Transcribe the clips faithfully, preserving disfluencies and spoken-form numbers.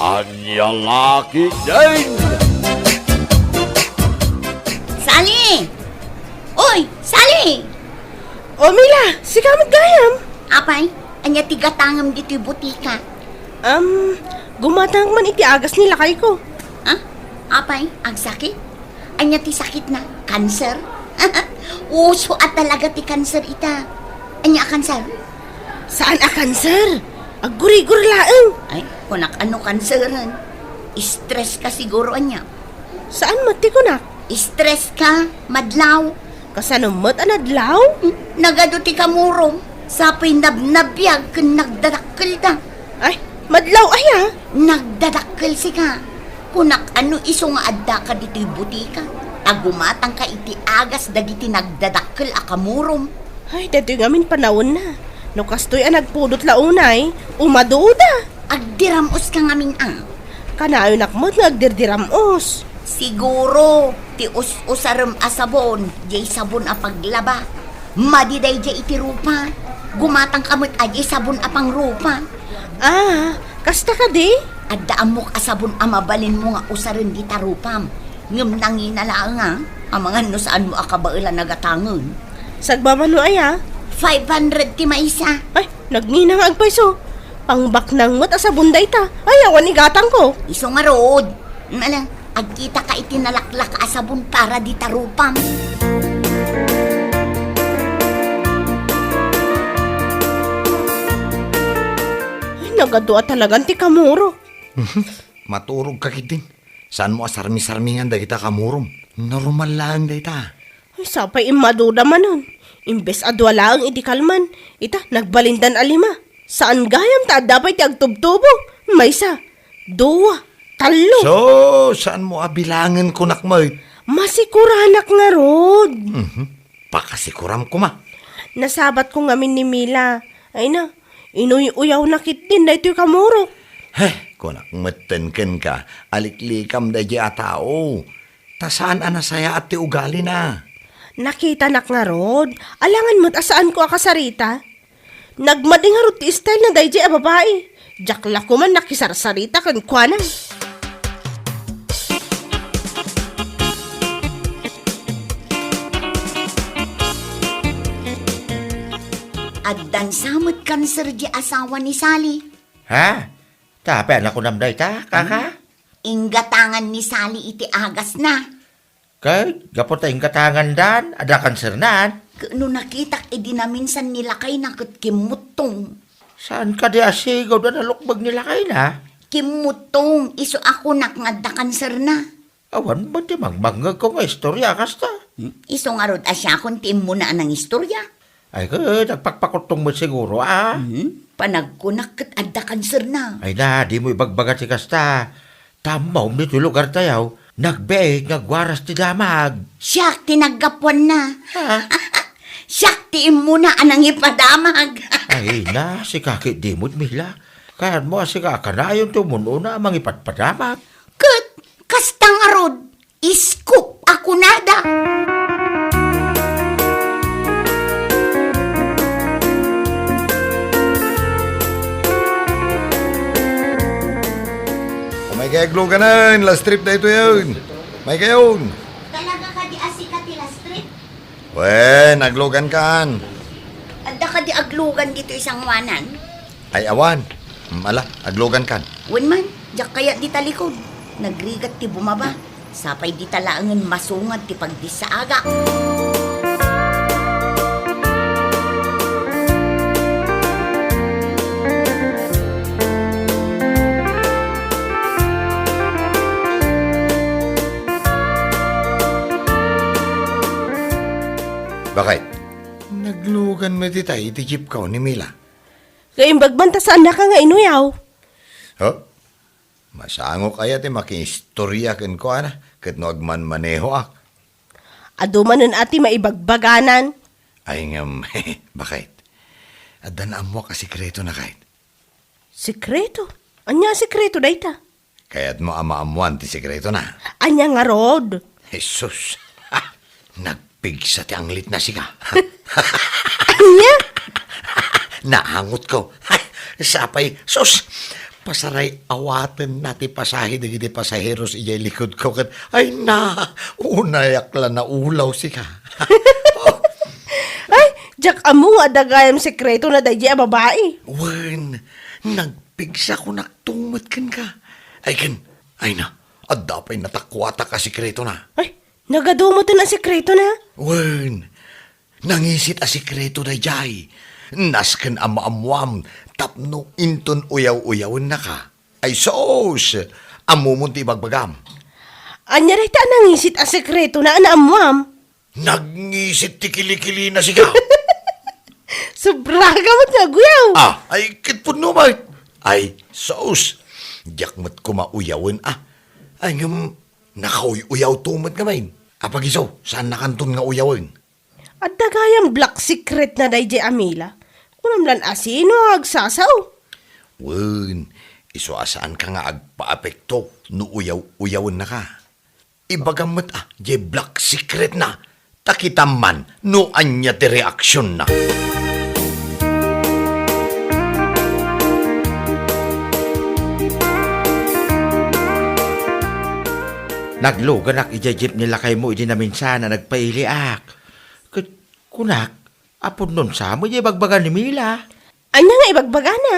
Ania la ketdin? Sally! Oy, Sally! O, Mila, sika met gayam? Apay, ania ti gatangem ditoy butika? Am, gumatang man iti agas ni lakayko. Ha? Apay, agsakit? Ania ti sakitna? Kanser? Uso a talaga ti kanser ita. Ania a kanser? Saan a kanser? Aggurigor laeng. Ay, kunak ano kanseren? Stress ka siguro ania. Saan met ti kunak? Stress ka, madlaw. Kasano met a nadlaw? Hmm, nagadu ti kamurom. Sapay nabnabiag ken nagdadakkelda. Ay, madlaw aya? Nagdadakkel sika. Kunak ano isu nga addaka ditoy butika. Ta gumatangka iti agas dagiti nagdadakkel a kamurom. Ay, daytoy ngamin panawenna. No kastoy a nagpudot la unay, umaduda. Agdiram-os ka ngamin a. Kanayonak met nga agdirdiram-os. Siguro, ti us-usarem a sabon, diay sabon a paglaba. Madi daydiay iti rupa. Gumatangka met a diay sabon a pangrupa. Ah, kasta kadi? Adda ammok a sabon a mabalinmo nga usaren dita rupam. Ngem nangina laeng a, amangan no saanmo a kabaelan a gatangen. Sagmamano aya? Five hundred ti maysa. Ay, nagngina nga agpayso. Pangbaknang met a sabon dayta. Ay, awan igatangko. Isu ngarud. Ala, agkitaka iti nalaklak a sabon para dita rupam. Ay, nagadu a talagan ti kamuro. Maturog ka ketdin. Saanmo a sarmi-sarmingan dagita kamurom. Normal laeng dayta. Ay, sapay immaduda manen. Imbes a dua laeng idi kalman, ita, nagbalindan a lima. Saan gayam ta adda pay ti agtubtubo. Maysa, dua, tallo. So, saanmo a bilangen kunak met? Masikuranak ngarud. Mhm. Pakasikuram koma. Nasabatko ngamin ni Mila. Ay na, inuy-uyawna ketdin daytoy kamurok. Heh, kunak metten kenka, aliklikam daydiay a tao. Ta saan a nasayaat ti ugalina. Nakitanak ngarud, alangan met a saanko a kasarita. Nagmadi ngarud ti style na daydiay a babai. Diak la koman nakisarsarita kenkuana. Addan sa met kanser di asawa ni Sally. Ha? Ta, apay a nakunam dayta, kaka? Hmm? Inggatangan ni Sally iti agasna. Ket gapu ta inggatangandan, adda kansernan. Ket no nakitak idi naminsan ni lakayna ket kimmuttong. Saan kadi a sigud a nalukbeg ni lakayna? Kimmuttong, isu a kunak nga adda kanserna. Awan met ti mangmangngegko nga istorya a kasta. Hmm, isu ngarud a siakon ti immuna a nangistorya. Ay, ket agpakpakuttong met siguro, a? Hmm, panagkunak ket adda kanserna. Ay na, dimo ibagbaga ti kasta. Ta ammom ditoy lugartayo, nagbiit nga agwaras ti damag. Siak ti naggapuanna. Ha? Siak ti immuna a nangipadamag. Ay na, sika ket dimo met, Mila. Kayatmo a sika a kanayon ti umun-una a mangipadpadamag. Ket kasta ngarud, iskop a kunada. Umaykayo agluganan, last trip daytoyen. Umaykayon. Talaga kadi a sika ti last trip? Wen, aglugankan. Adda kadi aglugan ditoy sangoanan? Ay, awan. Mm, ala, aglugankan. Wen man, diak kayat dita likod. Nagrigat ti bumaba. Sapay dita laengen masungad ti pagdissaagak. Bakit? Naglugan met itay iti jeepko ni Mila. Kaimbag man ta saannaka nga inuyaw. Huh? Masangok aya ti makiistorya kenkuana ket no agmanmanehoak? Adu manen a ti maibagbaganan. Ay ngem, bakit? Adda naammoak a sekretona, kayat. Sekreto? Ania a sekreto dayta? Kayatmo a maammoan ti sekretona? Ania ngarud? Jesus! Nagpigsa ti anglitna, sika. Ania? Naangotko. Sapay, sus! Pasaray awatenna ti pasahe dagiti pasaheros idiay likudko ket, ay na, unayak la naulaw sika. Ay, diak ammo nga adda gayam sekretona daydiay a babai. Wen, nagpigsakonakto met kenka. Ay ken, ay na, adda pay natakuatak a sekretona. Ay, nagadu meten a sekretona? Wen, nangisit a sekreto daydiay. Nasken a maammuam tapno inton uyaw-uyawennaka. Ay sus! Ammomon ti ibagbagam. Ania dayta a nangisit a sekretona a naammuam? Nagngisit ti kilikilina, sika. Sobraka met nga aguyaw. Ah, ay, ket pudno met. Ay, sus. Diak met koma uyawen, ah. Ay, ngem, nakauy-uyawto met ngamin. Apag isu, saannakanton nga uyawen? Adda gayam black secret na daydiay a Mila. Kunam lan a sino nga agsasao. Wen, isu a saanka nga agpaapekto no uyaw-uyawennaka. Ibagam met a, diay black secret na. Ta kitam man no ania ti reaksion na. Nagluganak idiay jeep ni lakaymo idi naminsan a nagpailiak. Ket kunak, a pudnon sa met diay ibagbaga ni Mila. Ania nga ibagbagana?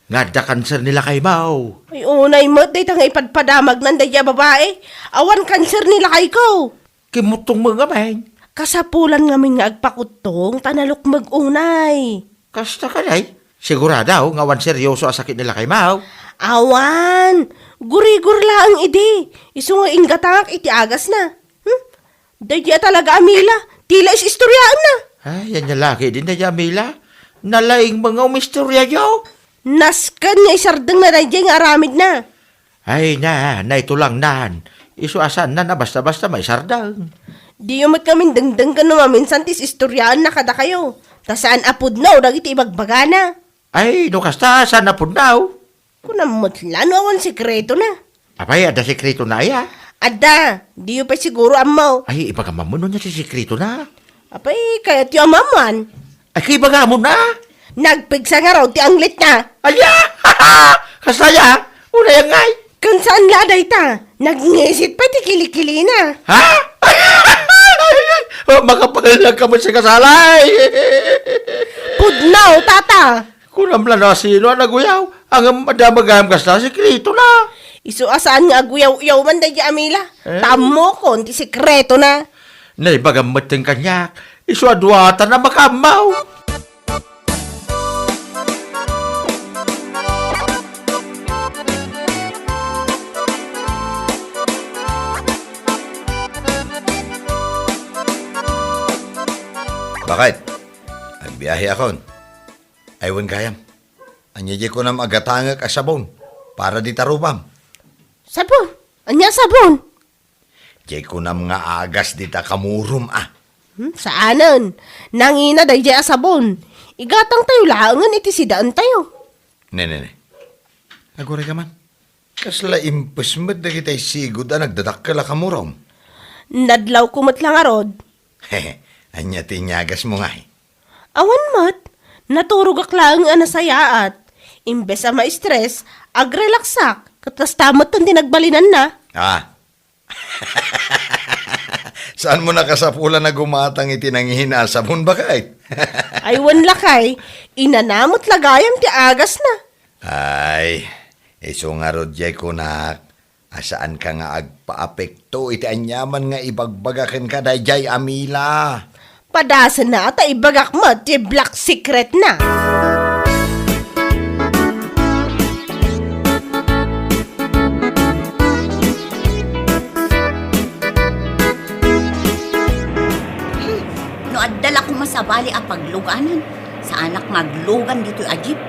Nga adda kanser ni lakaymo. Ay, unay met dayta nga ipadpadamagnan daydiay a babai. Awan kanser ni lakayko. Kimmuttong met ngamin. Kasapulan ngamin nga agpakuttong ta nalukmeg unay. Kasta kadi? Sigurado nga awan serioso a sakit ni lakaymo? Awan. Gurigor laeng idi. Isu nga inggatangak iti agasna. Hmm? Daydiay a talaga a Mila, ti la is-istoriaenna. Ay, ania la ketdin daydiay a Mila. Nalaing met nga umistoriayo. Nasken nga isardengna daydiay nga aramidna. Ay na, naitulangnan. Isu a saanna a basta-basta maisardeng. Diyo met ngamin dengdenggen no maminsan ti is-istoriaenna kadakayo. Ta saan a pudno dagiti ibagbagana. Ay, no kasta, saan a pudno? Kunam met la no awan sekretona. Apay, adda sekretona aya? Adda. Diyo pay siguro ammo. Ay, ibagam ammo no ania ti sekretona. Apay, kayatyo a maammuan? Ay, kaibagamon a? Nagpigsa ngarud ti anglitna. Aya! Kasta aya? Unay ngay? Ken saan la dayta? Nagngisit pay ti kilikilina. Ha? Oh, makapagalagka met sa kasalay. Pudno, tata. Kunam la no asino a naguyaw, ngem adda met gayam kasta sekretona. Isu a saan nga aguyaw-uyaw man daydiay a Mila. Eh? Ta ammokon ti sekretona. Naibagam metten kaniak, isu a duatan a makaammo. Bakit? Agbiahekon. Ay, wen gayam. Ania diay kunam a gatangek a sabon para dita rupam? Sabon? Ania a sabon? Diay kunam nga agas dita kamurom a. Hmm, saanen. Nangina daydiay a sabon. Igatangtayo laengen iti sidaentayo. Ne, ne, ne. Aguray ka man. Kasla impes met dagitay sigud a nagdadakkel a kamurom. Nadlawko met la ngarud. Ania ti inyagasmo ngay? Awan met. Naturogak laeng a nasayaat. Imbes a ma-stress, agrelaxak. Ket kasta met ti nagbalinanna. Ah. Saanmo nakasapulan a gumatang iti nangina a sabon, baket? Ay, wen lakay, inana met la gayam ti agasna. Ay, isu ngarud diay kunak, a saanka nga agpaapekto iti aniaman nga ibagbaga kenka daydiay a Mila. Padasenna ta ibagak met ti black secret na. No adda la koma sabali a pagluganan, saanak nga aglugan ditoy a jeep.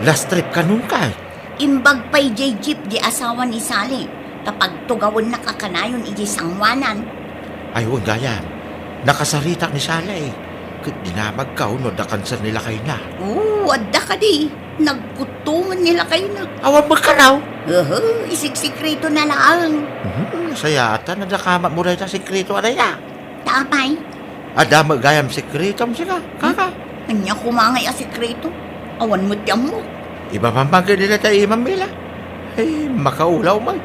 Last trip kanon kay? Imbag pay diay jeep di asawa ni Sally, ta pagtugawennak a kanayon idiay sangoanan. Ay, wen gayam. Nakasaritak ni Sally. Ket dinamagko no adda kanser ni lakayna. Oo, adda kadi. Nagkuttongen ni lakayna. Awan met kano? Aha, isigsikreto na laeng. Mhm, sayaat a nadakamatmo dayta sekreto a dayta. Ta apay? Adda met gayam sekretom sika, kaka. Ania koma ngay a sekreto? Awan met ti ammok. Ibabambag ket dita ta imam, Mila. Ay, makaulaw met.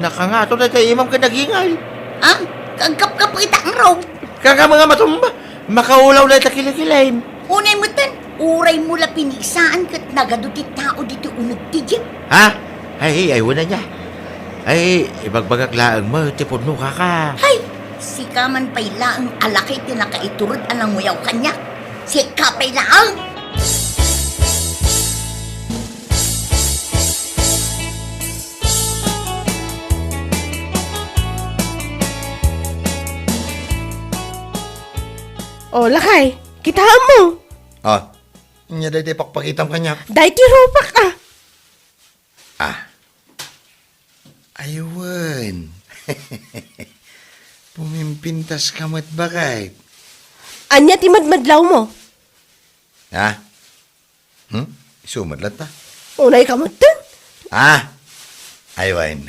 Nakangato dayta imam ken agingay. Ah, agkapkap ita ngarud. Kagama nga matumba, makaulaw dayta kilikilim. Unay metten, uray mo la pinigsaan ket nagadu ti tao ditoy uneg ti jeep. Ha? Ay, ay, wala niya. Ay, ibagbagak laeng met ti pudno, kaka. Hay, sika man pay laeng a laki ti nakaiturod a nanguyaw kaniak. Sika pay laeng. O, lakay, kitaem mo. Ah, ania dayta ipakpakitam kaniak? Daytoy rupak, ah. Ah. Ay wen. Pumimpintas ka met, baket. Ania ti madmadlaw mo? Ha? Hmm? Isu met latta? Unay ka met, ten? Ah! Ay wen.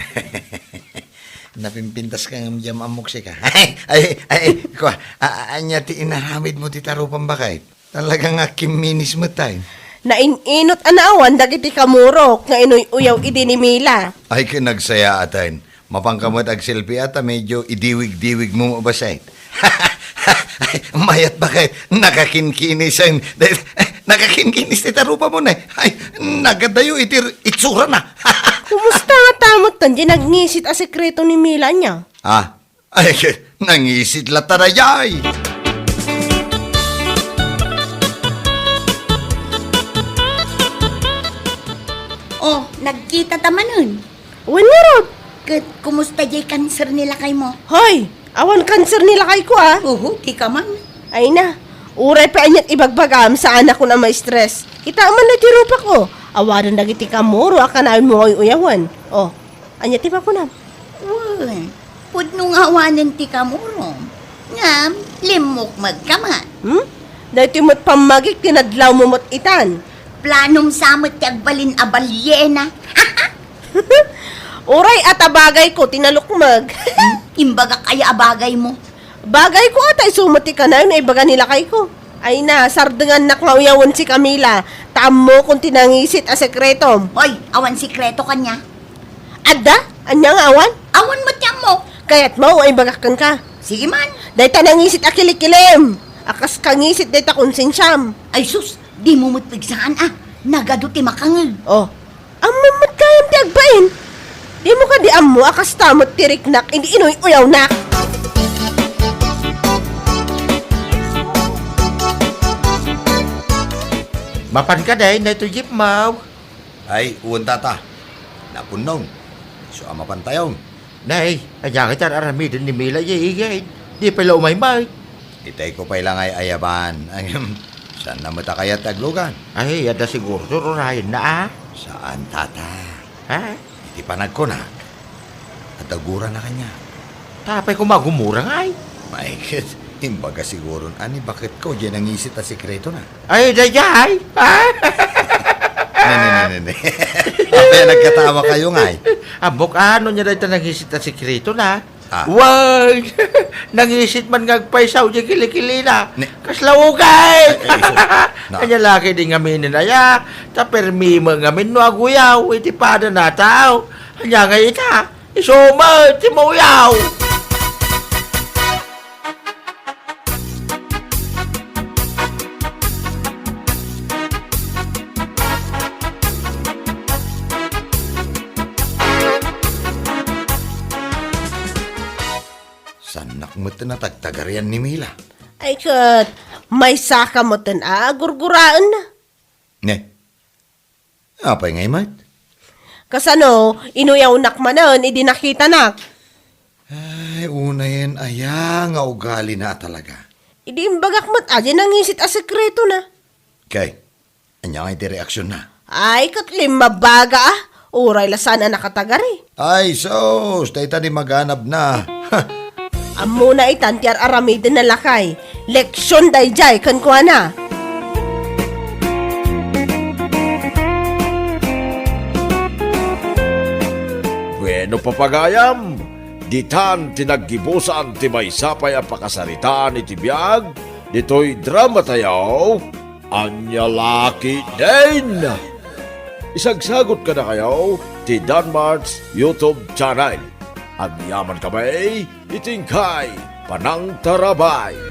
Napimpintas ka ngem diam ammok sika. Ay, ay, ay, kua, a-, a-, ania ti inaramid mo ti tarupam, baket? Talaga nga kimminis met, ay. Nain-inot a naawan dagiti kamurok nga inuy-uyaw idi ni Mila. Ay, ken nagsayaaten. Mapanka met agselfie ta medio idiwigdiwig mo, baket. Ay, mayat, baket. Nakakinkinisen. Nakakinkinis ti tarupam, ne. Ay, nagadayo iti itsurana. Kumusta nga tamot tan di nagngisit a sekreto ni Mila niya? Ah, ay, nangisit latta daydiay. Oh, nagkita ta manen. Wen ngarud. Ket kumusta diay kanser ni lakay mo? Hoy, awan kanser ni lakay ko, ah. Uhu, ti ka man. Ay na, uray pay aniat ibagbagam, saanakon a ma-stress. Kitaem man ti rupak, oh. Awanen dagiti kamuro a kanayon mo nga uyawen. Oh, ania ti makunam? Wen, pudno nga awanen ti kamurom. Ngem, limmukmeg ka met. Hmm? Daytoy met pammagik ti nadlaw mo met itan. Planom sa met ti agbalin a balyena. Uray a ta bagay ko ti nalukmeg. Hmm? Imbagak aya a bagay mo? Bagay ko a ta isu met ti kanayon a ibaga ni lakay ko. Ay na, sardengannak nga uyawen si Camila. Ta ammokon ti nangisit a sekretom. Hoy, awan sekreto kaniak. Adda? Ania nga awan? Awan met ti ammok. Kayatmo a ibagak kenka? Sige man. Dayta nangisit a kilikilim. A kas kangisit dayta konsensiam. Ay sus, dimo met pigsaan a. Nagadu ti makangeg. Oh, ammom met gayam ti agbain. Dimo kadi ammo a kasta met ti riknak idi inuy-uyawnak? Mapanka, Day, daytoy jeep mo? Ay, wen, tata. Napunnon. Isu a mapantayon. Nay, ania ngay ti ar-aramiden ni Mila, igid? Di pay la umaymay. Itay ko pay la ngay ayaban. Ngem, saan na met a kayat ti aglugan? Ay, adda siguro ti urayenna, a? Saan, tata. Ha? Iti panagkunak, adda gurana kaniak. Apay koma a gumura ngay? Ay, ket, imbaga siguron a ni baketko diay nangisit a sekretona. Ay, daydiay! Ne, ne, ne, ne, ne. Apay a nagkatawakayo ngay? Ammok a no ania dayta nangisit a sekretona. Ah. Wen! Nangisit man nga agpaysaw diay kilikilina. Ne. Kasla ugay! Ay, ay, isu. Na. Ania la ketdi ngamin aya, ta permi met ngamin no aguyaw iti padana a tao. Ania ngay ita? Isu met ti mauyaw! Saannak met a tagtagarian ni Mila. Ay ket, maysaka met a gurguraenna. Ne? Apay ngay met? Kasano, inuyawnak manen idi nakitanak? Ay, unayen aya nga ugalina a talaga. Idi imbagak met a diay nangisit a sekretona. Kay, ania ngay ti reaksionna? Ay, ket limmabaga a. Uray la saan a nakatagari. Ay, sus! Dayta di maganabna. Ammona itan ti ar-aramiden a lakay. Leksion daydiay kenkuana. Bueno, papagayam, ditan ti naggibusan ti maysa pay a pakasaritaan iti biag ditoy dramatayo, Ania La Ketdin! Isagsagot kadakayo ti Danmart's YouTube channel. Agyaman kami iti inkay panangtarabay.